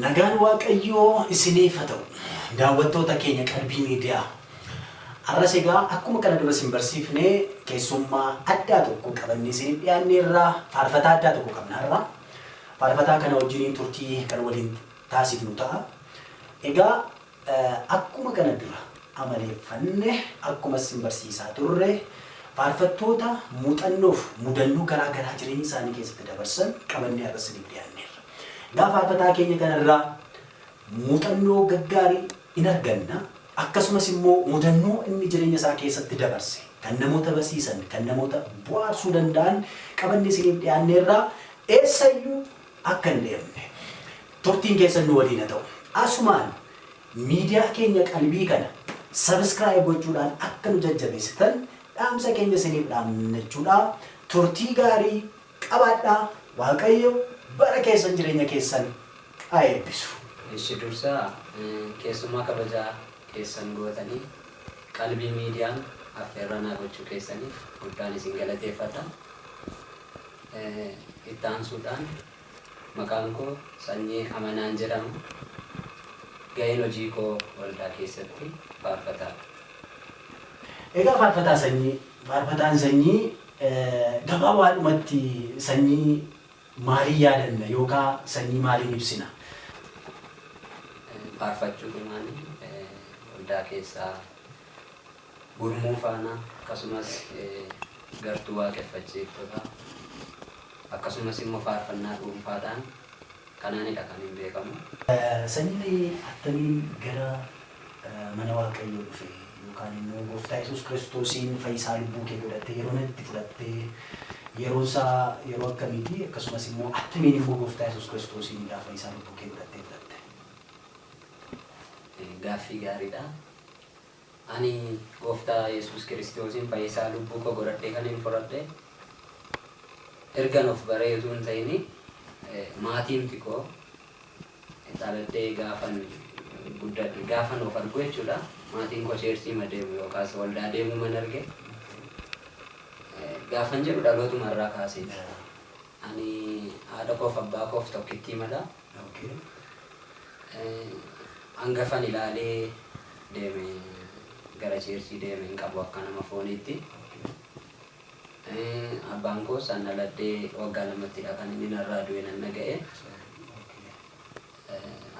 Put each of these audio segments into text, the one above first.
Nagaan Waaqayyoo isiniif haa ta'u. Daawwattoota keenya Qalbii Miidiyaa. Har'as egaa akkuma kana dura isin barsiifne keessummaa addaa tokko qabannee isiniif dhiyaanneerra. Faarfataa addaa tokko qabna har'a. Faarfataa kana wajjiniin turtii kan waliin taasifnu ta'a. Egaa akkuma kana dura amaleeffanne, akkuma isin barsiisaa turre, faarfattoota muuxannoof mudannoo garaa garaa jireenya isaanii keessatti dabarsan qabannee har'a isiniif dhiyaanneerra. Egaa faarfataa keenya kanarraa muuxannoo gaggaarii in arganna, akkasumas immoo mudannoo inni jireenya isaa keessatti dabarse kan namoota barsiisan, kan namoota bu'aarsuu danda'an qabannee isiniif dhiyaanneerra. Eessayyuu akka hin deemne. Turtiin keessan nu waliin haa ta'u. Asumaan miidiyaa keenya Qalbii kana subscribe gochuudhaan akka nu jajjabeessitan dhaamsa keenya isiniif dhaamna jechuudha. Turtii gaarii qabaadhaa. Waaqayyo bara keessan jireenya keessan haa eebbisu. Eshi dursa keessummaa kabajaa keessan gootanii Qalbii Miidiyaan affeerraa naa gochuu keessaniif guddaan isin galateeffadha. Itti aansuudhaan maqaan koo Sanyii Amanaan jedhama. Gaheen hojii koo waldaa keessatti faarfataadha. Egaa Faarfataa Sanyii, Faarfataan Sanyii gabaabaadhumatti Sanyii maaliin yaadanna yookaa Sanyii maaliin ibsina? Faarfachuudhumaan waldaa keessaa gurmuu faana, akkasumas gartuu waaqeffachiiftotaa, akkasumas immoo faarfannaa dhuunfaadhaan kanaanidha kanin beekamu. Sanyiin attamiin gara mana Waaqayyoo dhufe yookaan immoo Gooftaa Yesuus Kiristoosiin fayyisaa lubbuu kee godhattee yeroo itti fudhattee yeroon isaa yeroo akkamiiti? Akkasumas immoo attamiin immoo Gooftaa Yesuus Kiristoosiin egaa fayyisaa lubbuu kee godhattee fudhatte? Gaaffii gaariidha. Ani Gooftaa Yesuus Kiristoosiin fayyisaa lubbuu koo godhadhee kanin fudhadhe ergan of baree utuu hin ta'in, maatiimti koo dhaladhee gaafan guddadhe, gaafan of argu jechuudha. Maatiin koo cheerchiima deemu yookaas waldaa deemuuman arge. Gaafan jedhu dhalootuma irraa kaaseeti. Ani haadha koof abbaa koof tokkittiimadha. Hangafan ilaalee deeme, gara cheerchii deeme hin qabu akka nama fooniitti. Abbaan koos an dhaladhee waggaa lamattidha kan inni narraa du'e nan dhaga'e.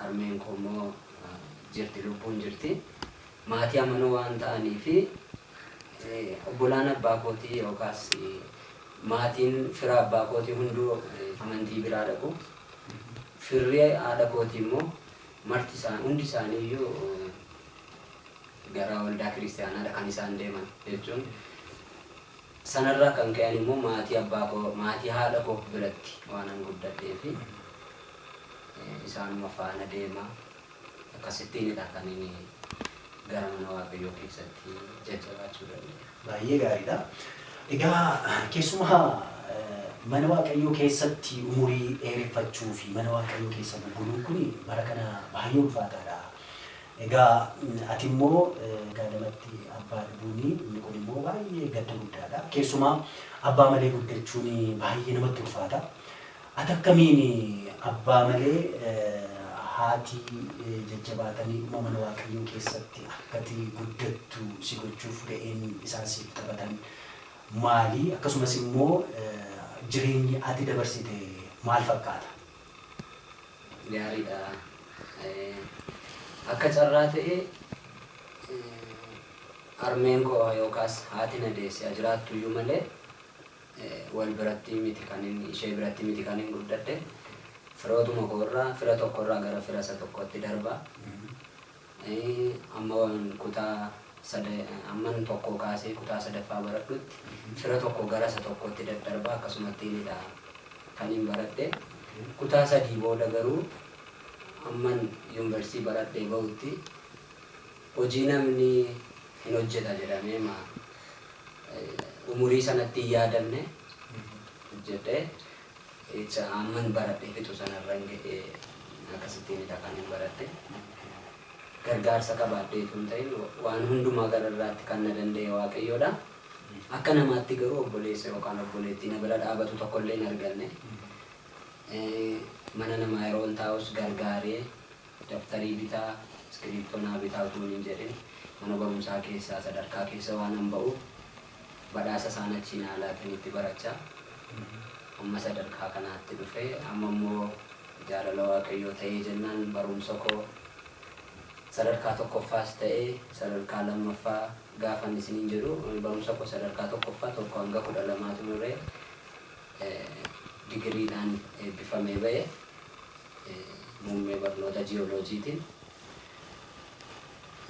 Harmeen koo immoo jirti, lubbuun jirti. Maatii amanoo waan ta'aniif obbolaan abbaa kootii yookaas maatiin fira abbaa kootii hunduu amantii biraa dhaqu. Firri haadha kootii immoo marti isaa hundi isaanii iyyuu gara waldaa kiristiyaanaadha kan isaan deeman jechuun. Sanarraa kan ka'an immoo maatii abbaa koo, maatii haadha koo biratti waanan guddadhee fi isaanuma faana deema. Akkasittiinidha kan inni gara mana Waaqayyoo keessatti jajjabaachuu danda'e. Baay'ee gaariidha. Egaa keessumaa mana Waaqayyoo keessatti umurii dheereffachuu fi mana Waaqayyoo keessa bubbuluun kun bara kana baay'ee ulfaataadha. Egaa ati immoo egaa lamatti abbaa dhabuun inni kun immoo baay'ee gadda guddaadha. Keessumaa abbaa malee guddachuun baay'ee namatti ulfaata. Ati akkamiin abbaa malee haati jajjabaatanii dhuma mana Waaqayyoo keessatti akkati guddattu si gochuuf ga'een isaan siif taphatan maali? Akkasumas immoo jireenyi ati dabarsite maal fakkaata? Gaariidha. Akka carraa ta'ee harmeen koo yookaas haati na deesse haa jiraattu iyyuu malee, wal biratti miti kanin ishee biratti miti kanin guddadhe. Firootuma koo irraa fira tokko irraa gara fira isa tokkootti darba. Amma kutaa amman tokkoo kaasee kutaa sadaffaa baradhutti fira tokko gara isa tokkootti daddarba, akkasumattiinidha kanin baradhe. Kutaa 3 booda garuu amman yuunivarsiitii baradhee bahutti hojii namni hin hojjeta jedhamee ma umurii sanatti hin yaadamne hojjedhe. Jecha amman baradhe fixu sanarran ga'e, akkasittiinidha kanin baradhe. Gargaarsa qabaadhee utuu hin ta'in waan hundumaa gararraatti kan na danda'e Waaqayyoodha. Akka namaatti garuu obboleessa yookaan obboleettii na bira dhaabatu tokkollee hin arganne. Mana namaa yeroon taa'us gargaaree daftarii bitaa, iskiriiptoo naa bitaa utuu hin jedhin mana barumsaa keessaa sadarkaa keessa waanan ba'uuf badhaasa isaan achii naa laatanitti barachaa amma sadarkaa kanaatti dhufe. Amma immoo jaalala Waaqayyoo ta'ee jennaan barumsa koo sadarkaa tokkoffaas ta'ee sadarkaa lammaffaa gaafan isiniin jedhu, barumsa koo sadarkaa tokkoffaa 1 hanga 12 xumuree digiriidhaan eebbifamee ba'e, muummee barnoota jiyooloojiitiin.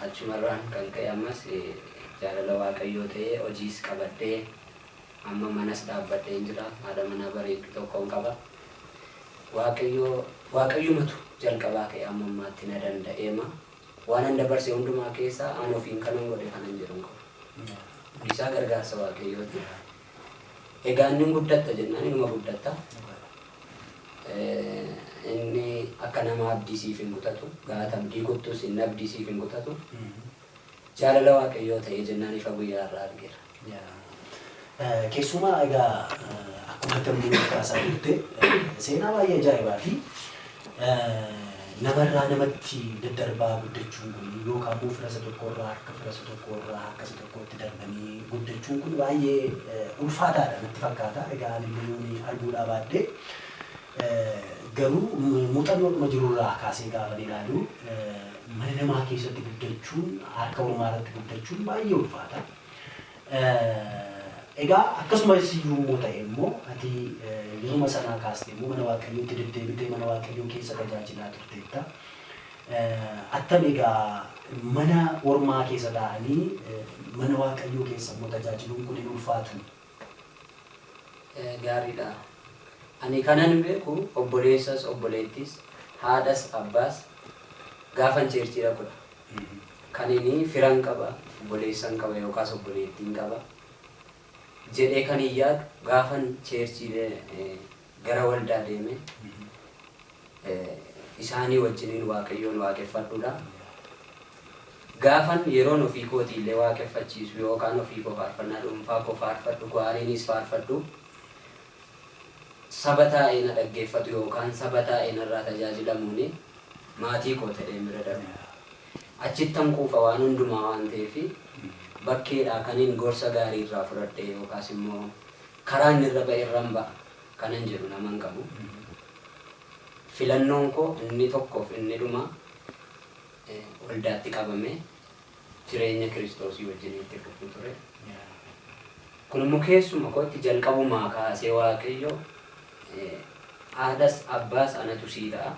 Achumarraan kan ka'e ammas jaalala Waaqayyoo ta'ee hojiis qabadhee amma manas dhaabbadheen jira. Haadha manaa bareedduu tokkoon qaba. Waaqayyoo, Waaqayyumatu jalqabaa ka'e amma ammaatti na danda'eema. Waan an dabarse hundumaa keessaa an ofiin kanan godhe kanan jedhu hin qabu. Isaa gargaarsa Waaqayyooti. Egaa inni guddatta jennaan inuma guddatta. Inni akka nama abdii siif hin kutatu. Gaata abdii kuttus inni abdii siif hin kutatu. Jaalala Waaqayyoo ta'ee jennaan ifa guyyaa irraa argeera. Keessumaa egaa akkuma dambii kaasaa turte, seenaa baay'ee ajaa'ibaati. Namarraa namatti daddarbaa guddachuun kun yookaan immoo fira isa tokkorraa harka fira isa tokkorraa harka isa tokkotti darbanii guddachuun kun baay'ee ulfaataadha natti fakkaata. Egaa anillee yoon arguudhaa baadhee garuu muuxannoodhuma jirurraa kaasee gaafa ilaalu, mana namaa keessatti guddachuun, harka ormaa irratti guddachuun baay'ee ulfaata. Egaa akkasumas iyyuu immoo ta'e immoo ati yeruma sanaa kaaste immoo mana Waaqayyootti deddeebitee mana Waaqayyoo keessa tajaajilaa turteetta. Attam egaa mana ormaa keessa taa'anii mana Waaqayyoo keessa immoo tajaajiluun kun hin ulfaatu? Gaariidha. Ani kanan beeku obboleessas, obboleettis, haadhas, abbaas gaafan churchii dhaqudha. Kan inni firan qaba, obboleessan qaba yookaas obboleettiin qaba jedhee kan hin yaadu gaafan churchii gara waldaa deeme isaanii wajjiniin Waaqayyoon waaqeffadhudha. Gaafan yeroon ofii kootii illee waaqeffachiisu yookaan ofii koo faarfannaa dhuunfaa koo faarfadhu, choiriinis faarfadhu, saba taa'ee na dhaggeeffatu yookaan saba taa'ee narraa tajaajilamuuni maatii koo ta'ee bira darba. Achittan kuufa waan hundumaa waan ta'eef, bakkeedhaa kaniin gorsa gaarii irraa fudhadhe yookaas immoo karaa inni irra ba'e irraan ba'a kanan jedhu naman qabu. Filannoon koo inni tokkoof inni dhuma waldaatti qabame jireenya Kiristoosii wajjin itti fufuu ture. Kun immoo keessuma kootti jalqabumaa kaasee Waaqayyo haadhas abbaas anatu sii ta'a.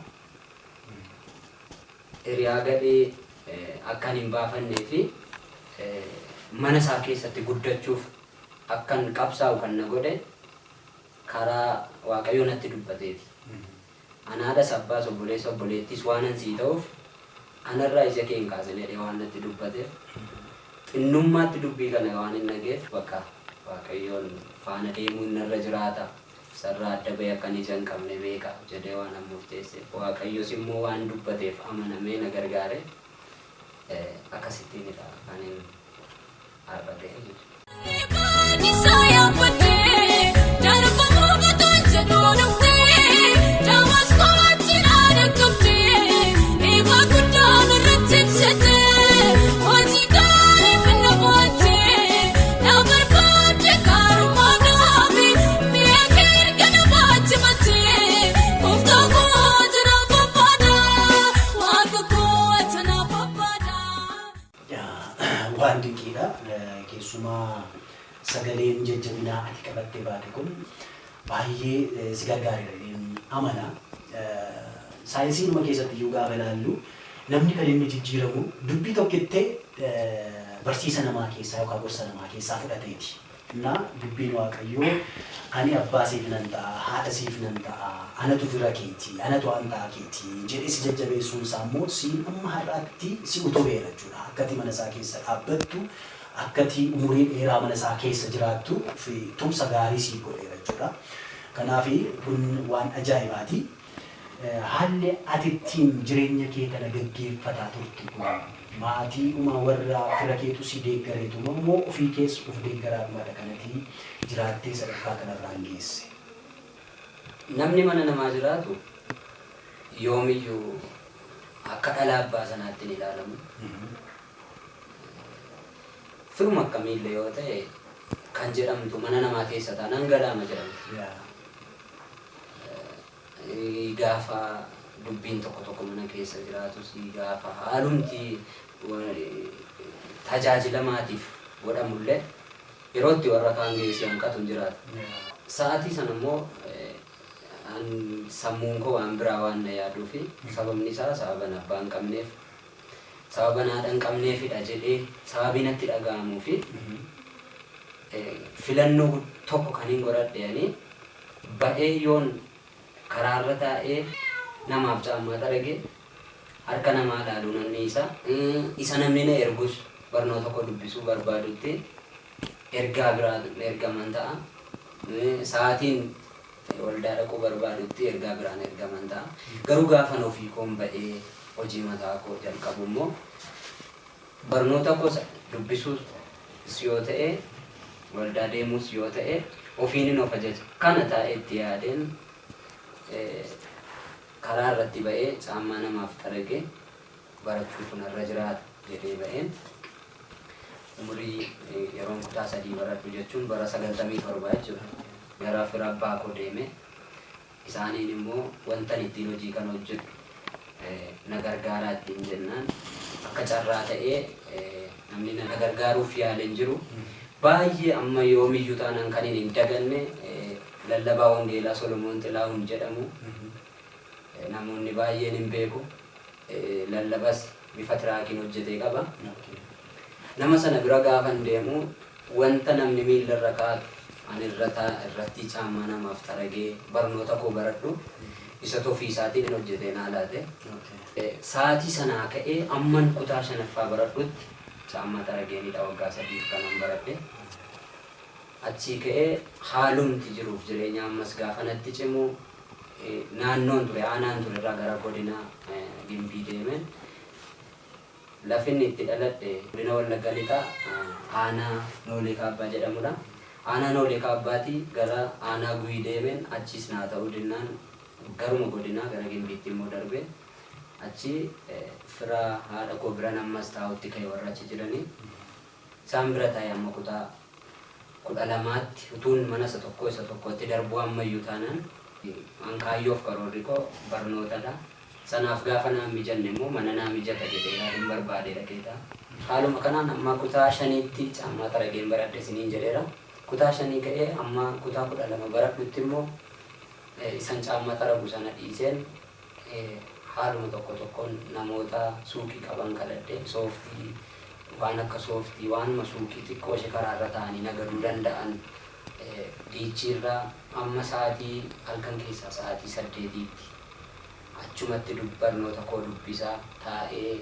Hiriyaa gadhee akkan hin baafannee fi mana isaa keessatti guddachuuf akkan qabsaa'u kan na godhe karaa Waaqayyo natti dubbateeti. Ana haadhas, abbaas, obboleessa, obboleettiis waanan sii ta'uuf anarraa ija kee hin kaasin jedhee waan natti dubbateef, xinnummaatti dubbii kana waan hin dhageef, bakka Waaqayyoon faana deemuun narra jiraata. Sarara adda bahee akkan ija hin qabne beeka jedhee waan an murteesseef, Waaqayyos immoo waan dubbateef amanamee na gargaare, akkasittiinidha kan hin har'a ga'e jechuudha. Isaa yaabbattee darbamuu bataan jedhu dhuftee Damasqootti dhaqqabdee ifa guddaan irratti ibsitee hojii gaarii finna boottee na barbaadde gaarummaa gaarii mi'a kee erga na baachifattee gooftaa koo na barbaada, waaqa koo na barbaada. Waan dinqiidha. Keessumaa sagaleen jajjabinaa ati qabattee baate kun baay'ee si gargaareera jedheen amana. Saayinsiinuma keessatti iyyuu gaafa ilaallu, namni kan inni jijjiiramu dubbii tokkittee barsiisa namaa keessaa yookaan gorsa namaa keessaa fudhateeti. Na dubbiin Waaqayyoo "Ani abbaa siif nan ta'a, haadha siif nan ta'a, anatu fira keeti, anatu aantaa keeti" jedhee si jajjabeessuun isaa immoo siin amma har'aatti si utubeera jechuudha. Akkati mana isaa keessa dhaabbattu, akkati umurii dheeraa mana isaa keessa jiraattu fi tumsa gaarii siif godheera jechuudha. Kanaaf kun waan ajaa'ibaati. Haalli ati ittiin jireenya kee kana gaggeeffataa turte kun Maatiidhuma warra fira keetu si deeggareetu immoo ofii kees of deeggaraadhumadha kanati jiraattee sadarkaa kanarraan geesse? Namni mana namaa jiraatu yoomiyyuu akka dhala abbaa sanaatti hin ilaalamu. Firuma akkamiillee yoo ta'e kan jedhamtu mana namaa keessa taanaan galaama jedhamti. Gaafa dubbiin tokko tokko mana keessa jiraatus, gaafa haalumti tajaajila maatiif godhamullee yeroo itti warra kaan geessee hanqatu hin jiraatu. Sa'aatii sana immoo sammuun koo waan biraa waan na yaaduu fi sababni isaa sababan abbaa hin qabneef, sababan haadha hin qabneefidha jedhee sababii natti dhaga'amuu fi filannoo tokko kan hin godhadhe ani ba'ee yoon karaarra taa'ee namaaf caammaa xarage harka namaa ilaaluu nan dhiisa. Isa namni na ergus barnoota koo dubbisuu barbaadutti ergaa biraa ergaman ta'a. Sa'aatiin waldaa dhaquu barbaadutti ergaa biraan ergaman ta'a. Garuu gaafan ofii koon ba'ee hojii mataa koo jalqabu immoo barnoota koo dubbisuus yoo ta'e, waldaa deemuus yoo ta'e, ofiinin of ajaja. Kana taa'ee itti yaadeen karaa irratti ba'ee caammaa namaaf xarage barachuutu narra jiraata jedhee ba'een umurii yeroon kutaa 3 baradhu jechuun bara 97 jechuudha. Gara fira abbaa koo deeme, isaaniin immoo wantan ittiin hojii kana hojjedhu na gargaaraa ittiin jennaan, akka carraa ta'ee namni na gargaaruuf yaale hin jiru. Baay'ee amma yoomiyyuu taanaan kan hin daganne lallabaa wangeelaa Solomoon Xilaahun jedhamu, namoonni baay'een hin beeku. Lallabas bifa tiraakiin hojjetee qaba. Nama sana bira gaafan deemu wanta namni miilla irra kaa'atu ani irratti caammaa namaaf xaragee barnoota koo baradhu isatu ofii isaatiin hin hojjetee naa laate. Sa'aatii sanaa ka'ee amman kutaa 5ffaa baradhutti caammaa xarageenidha waggaa 3f kanan baradhe. Achii ka'ee haalumti jiruuf jireenya ammas gaafa natti cimu naannoon ture aanaan ture irraa gara godina Gimbii deemeen, lafinni itti dhaladhe godina Wallagga Lixaa aanaa Noolee Kaabbaa jedhamudha. Aanaa Noolee Kaabbaatii gara aanaa Guyii deemeen, achiis naa ta'uu dinnaan garuma godinaa gara Gimbiitti immoo darbe. Achi fira haadha koo biran ammas taa'utti ka'e, warra achi jiranii. Isaan bira taa'e amma kutaa 12tti utuun mana isa tokkoo isa tokkootti darbuu ammayyuu taanaan an kaayyoof karoorri koo barnootadha. Sanaaf gaafa naan mijanne immoo mana naa mijata jedhee yaaduun barbaadee dhaqee ta'a. Haaluma kanaan amma kutaa 5tti caammaa xarageen baradhe isiniin jedheera. Kutaa 5 ka'ee amma kutaa 12 baradhutti immoo isan caammaa xaragu sana dhiiseen haaluma tokko tokkoon namoota suuqii qaban kadhadhee sooftii, waan akka sooftii, waanuma suuqii xiqqoo ishee karaarra taa'anii nagaduu danda'an diichiirra amma sa'aatii halkan keessaa sa'aatii 8tti achumatti barnoota koo dubbisaa taa'ee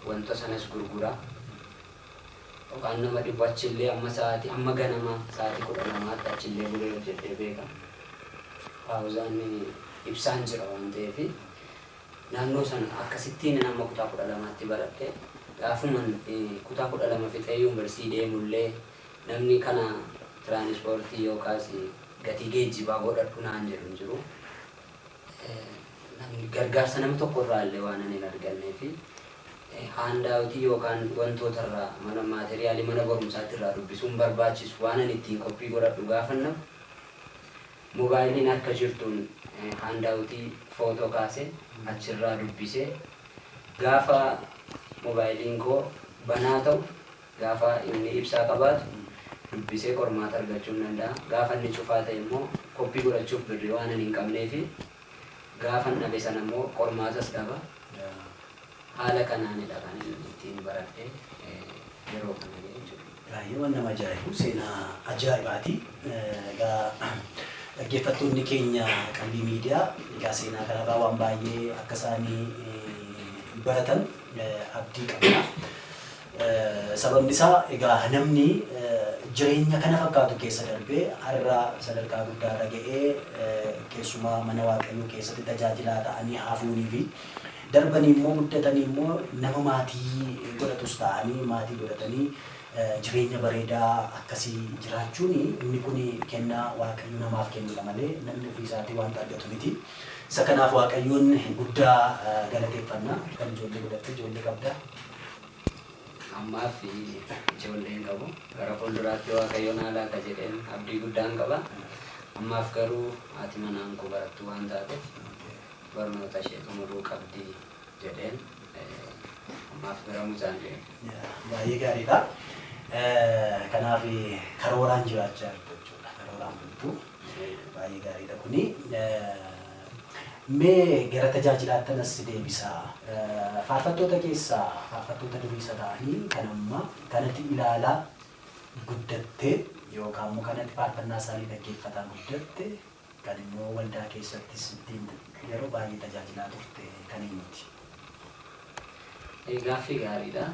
wanta sanas gurguraa. Waan nama dhibu achillee amma sa'aatii amma ganama sa'aatii 12tti achillee bulee hojjedhee beeka. Paawuzaan ibsaan jira waan ta'eef naannoo sana akkasittiin amma kutaa 12tti baradhe. Gaafuman kutaa 12 fixee yuunivarsiitii deemullee namni kana tiraanispoortii yookaas gatii geejjibaa godhadhu naan jedhu hin jiru. Namni gargaarsa nama tokko irraa illee waan ani hin argannee fi handout yookaan wantoota irraa mana maateriyaalii mana barumsaatti irraa dubbisuun barbaachisu waan ani ittiin qophii godhadhu gaafanna moobaayiliin harka jirtuun handout footoo kaasee achirraa dubbisee, gaafa moobaayiliin koo banaa ta'u, gaafa inni ibsaa qabaatu dubbisee qormaata argachuu hin danda'a. Gaafa inni cufaa ta'e immoo qophii godhachuuf birrii waan ani hin qabneefi gaafa dhabe sana immoo qormaatas dhaba. Haala kanaanidha kan inni ittiin baradhe yeroo kana ga'e jechuudha. Baay'ee waan nama ajaa'ibu, seenaa ajaa'ibaati. Egaa dhaggeeffattoonni keenya Qalbii Miidiyaa, egaa seenaa kanarraa waan baay'ee akka isaanii baratan abdii qabna. Sababni isaa egaa namni jireenya kana fakkaatu keessa darbee har'a sadarkaa guddaarra ga'ee, keessumaa mana Waaqayyoo keessatti tajaajilaa ta'anii hafuunii fi Darbanii immoo guddatanii immoo nama maatii godhatus ta'anii maatii godhatanii jireenya bareedaa akkasii jiraachuun inni kun kennaa Waaqayyo namaaf kennudha malee namni ofii isaatii wanta argatu miti. Isa kanaaf Waaqayyoon guddaa galateeffanna. Kan ijoollee godhatte, ijoollee qabda? Ammaaf ijoollee hin qabu. Gara fuulduraatti Waaqayyo naa laata jedheen abdii guddaan qaba. Ammaaf garuu haati manaan koo barattuu waan taateef barnoota ishee xumuruu qabdi jedheen ammaaf gara mucaan deema. Baay'ee gaariidha. Kanaaf karooraan jiraachaa jirtu jechuudha. Karooraan bultu. Baay'ee gaariidha kuni. Mee gara tajaajilaatti as deebisa. Faarfattoota keessaa faarfattoota durii isa ta'anii kan amma kanatti ilaalaa guddatte yookaan immoo kanatti faarfannaa isaanii dhaggeeffataa guddatte, kan immoo waldaa keessattis ittiin yeroo baay'ee tajaajilaa turte kan eenyuti? Gaaffii gaariidha.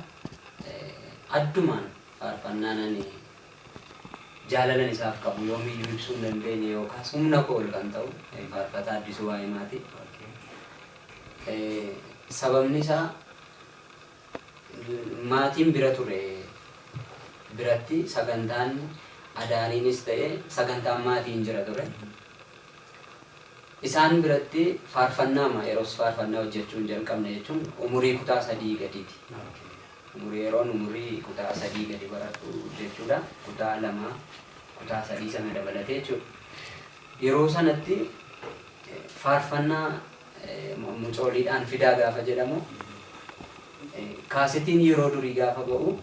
Addumaan faarfannaan ani jaalalan isaaf qabu yoomiyyuu ibsuu hin dandeenye yookaas humna koo ol kan ta'u faarfataa Addisuu Waayimaati. Sababni isaa maatiin bira ture biratti sagantaan adaaniinis ta'e sagantaan maatiin jira ture. Isaan biratti faarfannaama yeroos faarfannaa hojjechuu hin jalqabne jechuun umurii kutaa 3 gadiiti. Umurii yeroon umurii kutaa 3 gadi baradhu jechuudha. Kutaa 2, kutaa 3 sana dabalatee jechuudha. Yeroo sanatti faarfannaa mucooliidhaan fidaa gaafa jedhamu, kaasetiin yeroo durii gaafa ba'u,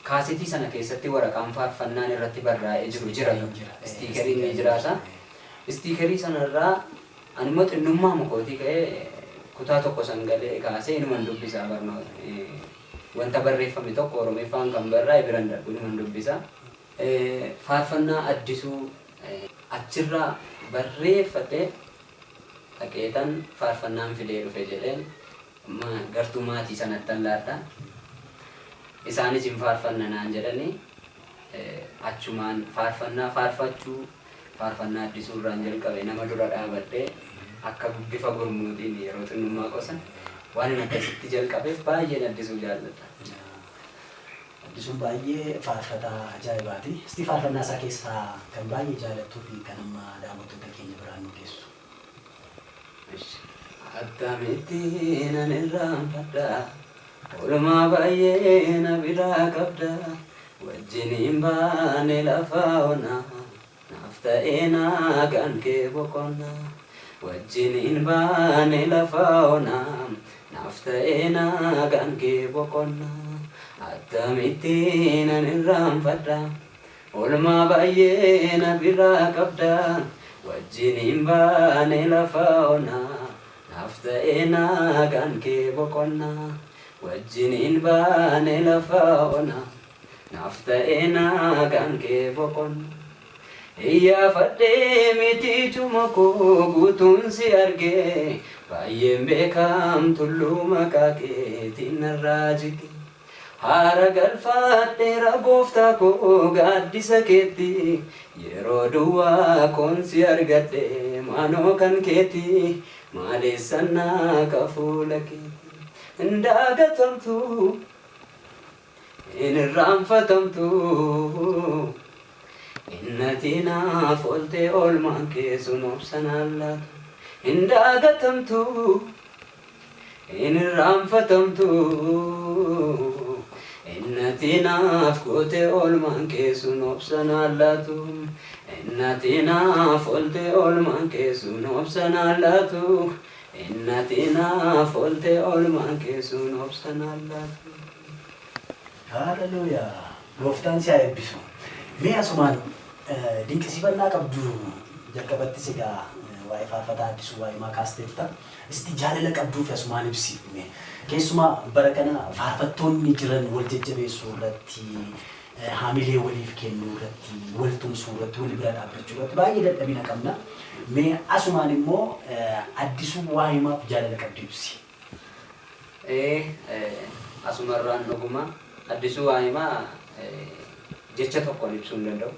kaasetii sana keessatti waraqaan faarfannaan irratti barraa'ee jiru jira. Istiikeriin ni jiraata. Istiikerii sanarraa ani immoo xinnummaa mukootii ka'ee kutaa 1 san galee kaasee inuman dubbisaa barnoota. Wanta barreeffame tokko Oromeeffaan kan barraa'e biran darbu inuman dubbisaa. Faarfannaa Addisuu achirraa barreeffadhee dhaqeetan faarfannaan fidee dhufe jedheen gartuu maatii sanattan laadha. Isaanis hin faarfanna naan jedhanii achumaan faarfannaa faarfachuu faarfannaa Addisuu irraan jalqabe. Nama dura dhaabadhee akka bifa gurmuutiin yeroo xinnummaa qosan waan inni akkasitti jalqabeef baay'een Addisuu jaalladha. Addisuun baay'ee faarfataa ajaa'ibaati. Isti faarfannaa isaa keessaa kan baay'ee jaalattuu fi kan amma daawwattoota keenya biraan nu geessu. Attamitti nan irraanfadha, oolmaa baay'ee na biraa qabda, wajjiniin baane lafa onaa, naaf ta'ee nagaan kee boqonnaa, wajjiniin baane lafa onaa, naaf ta'ee nagaan kee boqonnaa. Attamitti nan irraanfadha, oolmaa baay'ee na biraa qabda, wajjiniin baane lafa onaa, naaf ta'ee nagaan kee boqonnaa, wajjiniin baane lafa onaa, naaf ta'ee nagaan kee boqonnaa. Iyyaafadhee miti cuma koo guutuun si argee, baay'een beekam tulluu maqaa keetiin narraa jige. Haara galfadheera gooftaa koo gaaddisa keetti, yeroo duwwaa koon si argadhe maanoo kan keetti, maaleessannaa ka fuula keetti. Hin daagatamtu, hin irraanfatamtu, innati naaf ooltee oolmaan kee sun obsanaan laatu. Hin daagatamtu, hin irraanfatamtu, innati naaf goote oolmaan kee sun obsanaan laatu. Innati naaf oolte oolmaan kee sun obsanaan laatu. Innati naaf oolte oolmaan kee sun obsanaan laatu. Haalleluuyaa! Gooftaan si haa eebbisu. Mee asumaan dinqisiifannaa qabdu jalqabattis egaa waa'ee faarfataa Addisuu Waayimaa kaasteetta. Isti jaalala qabduu fi asumaan ibsi. Keessumaa bara kana faarfattoonni jiran wal jajjabeessuu irratti, haamilee waliif kennuu irratti, wal tumsuu irratti, wal bira dhaabbachuu irratti baay'ee dadhabina qabna. Mee asumaan immoo Addisuu Waayimaaf jaalala qabdu ibsi. Asumarraan dhuguma Addisuu Waayimaa jecha tokkoon ibsuu hin danda'u.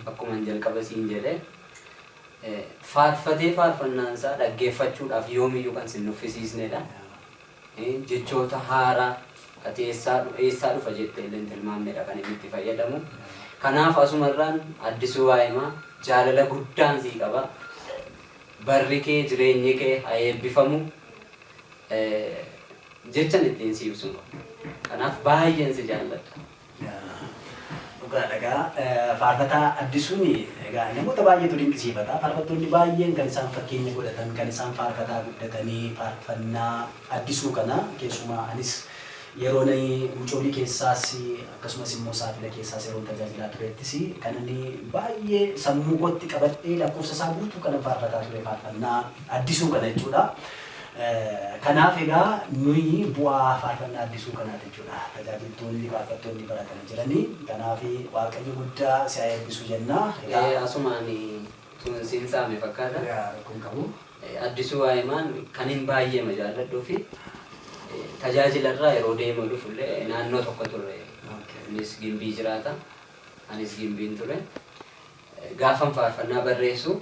Akkuma jalqaba siin jedhee Faarfatee faarfannaan isaa dhaggeeffachuudhaaf yoomiyyuu kan sin nuffisiisnedha. Jechoota haaraa ati eessaa dhufa jettee illee hin tilmaamnedha kan inni itti fayyadamu. Kanaaf asumarraan Addisuu Waayimaa jaalala guddaan sii qaba. Barri kee, jireenyi kee haa eebbifamu. Jechan ittiin si ibsu hin qabu. Kanaaf baay'een si jaalladha. Dhugaadha egaa faarfataa Addisuun egaa namoota baay'eetu dinqisiifata. Faarfattoonni baay'een kan isaan fakkeenya godhatan, kan isaan faarfataa guddatanii faarfannaa Addisuu kana keessumaa anis yeroon mucoolii keessaas akkasumas immoo saafila keessaas yeroon tajaajilaa turettis kan ani baay'ee sammuu kootti qabadhee lakkoofsa isaa guutuu kanan faarfataa ture faarfannaa Addisuu kana jechuudha. Kanaaf egaa nuyi bu'aa faarfannaa Addisuu kanaati jechuudha. Tajaajiltoonni faarfattoonni bara kana jiranii. Kanaaf Waaqayyo guddaa si haa eebbisu jenna. Egaa Asumaan tun siin saame fakkaata. Yaa rakkoo hin qabu. Addisuu Waayimaan kanin baay'eema jaalladhuu fi tajaajila irraa yeroo deemu dhufullee naannoo tokko turre. Innis Gimbii jiraata. Anis Gimbiin ture. Gaafan faarfannaa barreessu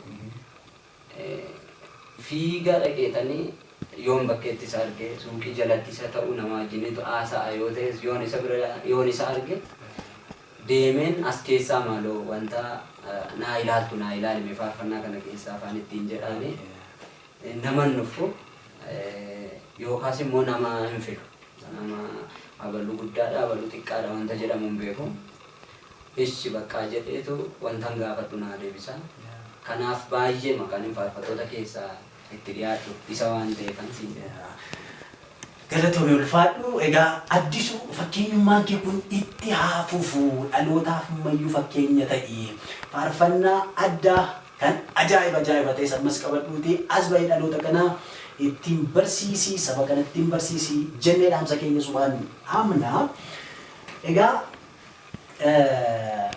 fiigaa dhaqeetanii yoon bakkeetti isa arge, suuqii jalatti isa ta'u, nama wajjinitu haasa'a yoo ta'es, yoon isa bira yoon isa arge deemeen as keessaa maaloo wanta naa ilaaltu naa ilaalime faarfannaa kana keessaa afaan ittiin jedhaani nama hin nuffu yookaas immoo nama hin filu. Nama abaluu guddaadha abaluu xiqqaadha wanta jedhamu hin beeku. Ishi baqqaa jedheetu wantan gaafadhu naa deebisa. Kanaaf baay'ee maqaan faarfattoota keessaa itti dhiyaadhu isa waan ta'eefan siin jedha. Galatoomi, ulfaadhu. Egaa Addisuu, fakkeenyummaan kee kun itti haa fufu, dhalootaaf ammayyuu fakkeenya ta'i. Faarfannaa addaa kan ajaa'iba ajaa'iba ta'es ammas qabadhuuti as bahee dhaloota kana ittiin barsiisii, saba kana ittiin barsiisii jennee dhaamsa keenya sumaan dhaamna. Egaa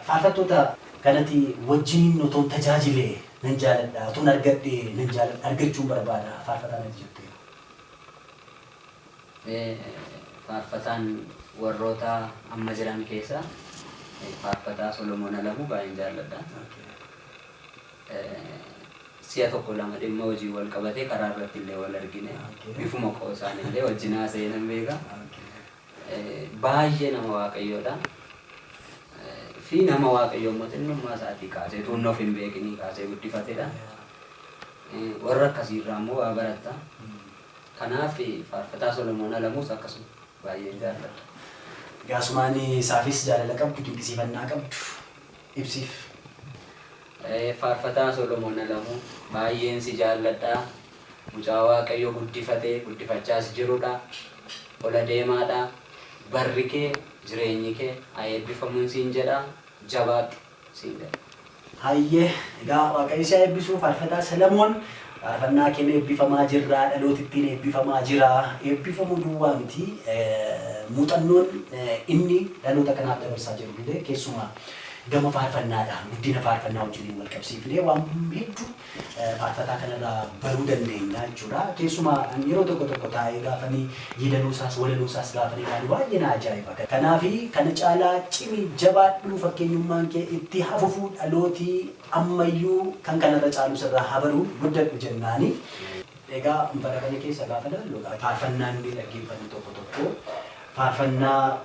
faarfattoota kanatti wajjiniin otoon tajaajile nan jaaladha, otoon argadhe nan jaaladha, argachuun barbaada faarfataa natti jettee. Faarfataan warroota amma jiran keessaa faarfataa Solomoon Alamuu baay'een jaalladha. Si'a tokko lama dhimma hojii wal qabatee karaa irratti illee wal argine, bifuma qoosaan illee wajjin haasa'ee nan beeka. Baay'ee nama Waaqayyoodha. Fi nama Waaqayyoo immoo xinnummaa isaatii kaasee tuunnoo of hin beekinii kaasee guddifatedha. Warra akkasiirraa immoo waa baratta. Kanaaf faarfataa Solomoon Alamuus akkasuma baay'een jaalladha. Egaa asumaan isaafis jaalala qabdu, dinqisiifannaa qabdu ibsiif. Faarfataa Solomoon Alamuu, baay'een si jaalladha. Mucaa Waaqayyo guddifatee guddifachaas jirudha. Ola deemaadha. Barri kee, jireenyi kee haa eebbifamuun siin jedha. Jabaadhu siin jedha. Hayyee, egaa Waaqayyo si haa eebbisu faarfataa Salamoon. Faarfannaa keen eebbifamaa jirra, dhalooti ittiin eebbifamaa jira. Eebbifamuu duwwaa miti, muuxannoon inni dhaloota kanaaf dabarsaa jiru illee keessumaa gama faarfannaadhaan guddina faarfannaa wajjiniin wal qabsiifnee waan hedduu faarfataa kanarraa baruu dandeenya jechuudha. Keessumaa ani yeroo tokko tokko taa'ee gaafanii yeedaloo isaas walaloo isaas gaafanii ilaalu baay'ee na ajaa'iba. Kanaaf kana caalaa cimi, jabaadhu, fakkeenyummaan kee itti haa fufu, dhalooti ammayyuu kan kanarra caalu sirraa haa baru, guddadhu jennaani. Egaa bara kana keessa gaafa ilaallu faarfannaan inni dhaggeeffannu tokko tokko faarfannaa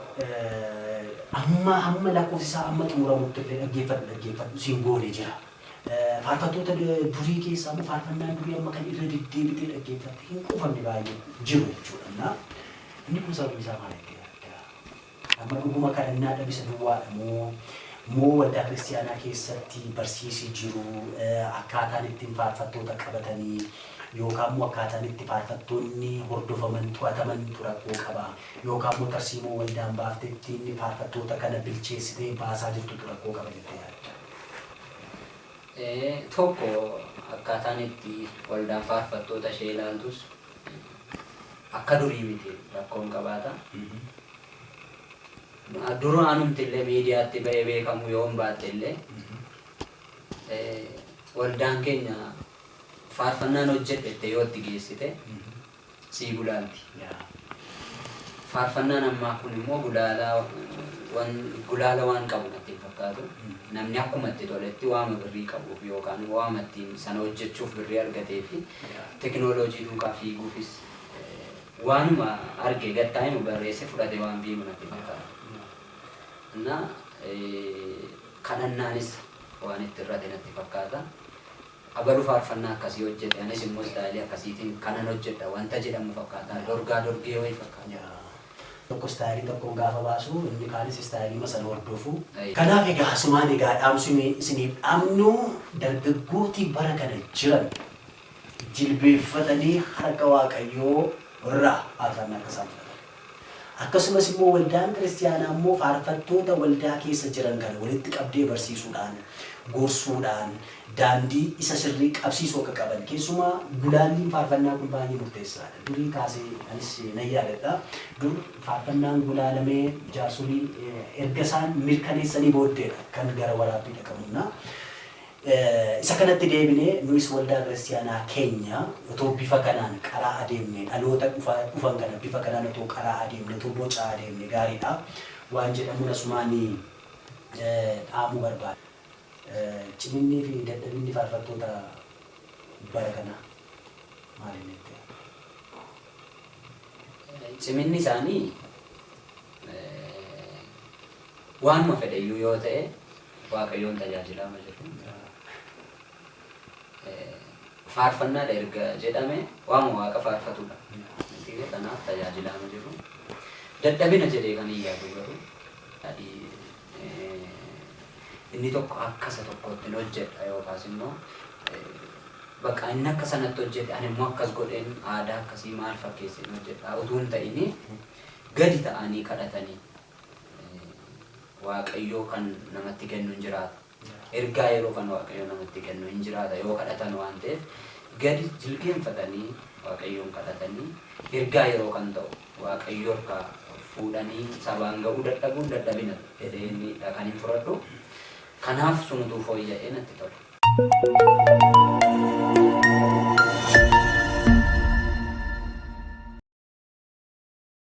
amma hamma lakkoofsi isaa amma xumuramutti illee dhaggeeffadhu dhaggeeffadhu siin goone jira. Faarfattoota durii keessaa immoo faarfannaan durii amma kan irra deddeebitee dhaggeeffatte hin quufamne baay'ee jiru jechuudha. Inni kun sababni isaa maal itti yaadda? Amma dhuguma kadhannaa dhabisa duwwaadha moo waldaa kiristiyaanaa keessatti barsiisi jiru, akkaataan ittiin faarfattoota qabatanii yookaan immoo akkaataan itti faarfattoonni hordofaman to'atamantu rakkoo qaba, yookaan immoo tarsiimoo waldaan baaftee ittiin faarfattoota kana bilcheessitee baasaa jirtutu rakkoo qaba jettee yaadda? Tokko, akkaataan itti waldaan faarfattoota ishee ilaaltus akka durii miti, rakkoon qabaata. Duraanumti illee miidiyaatti ba'ee beekamu yoo hin baatte illee, waldaan keenya faarfannaan hojjedhette yoo itti geessite sii gulaalti. Faarfannaan ammaa kun immoo gulaalaa Wan gulaala waan qabu natti hin fakkaatu. Namni akkuma itti toletti waama birrii qabuuf yookaan waama ittiin sana hojjechuuf birrii argatee fi tekinooloojii duukaa fiiguufis waanuma arge gattaa'inu barreesse fudhate waan fiigu natti fakkaata. Na kadhannaanis waan itti irrate natti fakkaata. Abalu faarfannaa akkasii hojjete, anis immoo istaayilii akkasiitiin kanan hojjedha wanta jedhamu fakkaata. Dorgaa dorgee wayii fakkaata. Tokko istaayilii tokkoon gaafa baasu, inni kaanis istaayilii sana hordofu. Kanaaf egaa asumaan egaa dhaamsi isiniif dhaamnu, dargaggootii bara kana jiran jilbeeffatanii harka Waaqayyoo irraa faarfannaa akka isaan fudhatan. Akkasumas immoo waldaan kiristiyaanaa immoo faarfattoota waldaa keessa jiran kana walitti qabdee barsiisuudhaan, gorsuudhaan, daandii isa sirrii qabsiisuu akka qaban. Keessumaa gulaalliin faarfannaa kun baay'ee murteessaadha. Durii kaasee anis nan yaadadha. Dur faarfannaan gulaalamee jaarsolii erga isaan mirkaneessanii booddeedha kan gara waraabbii dhaqamuna. Isa kanatti deebinee nuyis waldaa kiristiyaanaa keenya otoo bifa kanaan qaraa adeemne, dhaloota dhufan kana bifa kanaan otoo qaraa adeemne, otoo bocaa adeemne gaariidha waan jedhamuun asumaan dhaamuu barbaada. Ciminnii fi dadhabinni faarfattoota bara kanaa maal inni itti? Ciminni isaanii waanuma fedhe iyyuu yoo ta'e Waaqayyoon tajaajilaa jiru. Faarfannaadha erga jedhame waanuma Waaqa faarfatudha. Kanaaf tajaajilaa jiru. Dadhabina jedhee kan hin yaadu garuu inni tokko akka isa tokkotti hojjedha yookaas immoo bakka inni akka sanatti hojjete ani immoo akkas godheen aadaa akkasii maal fakkeesseen hojjedha utuu hin ta'ini, gadi ta'anii kadhatanii Waaqayyoo kan namatti kennu hin jiraata. Ergaa yeroo kan Waaqayyoo namatti kennu hin jiraata yoo kadhatan waan ta'eef, gadi jilgeenfatanii Waaqayyoon kadhatanii ergaa yeroo kan ta'u Waaqayyo harkaa fuudhanii sabaan ga'uu dadhabuun dadhabina jedhee kan hin fudhadhu. Kanaaf sunutuu fooyya'ee natti tola.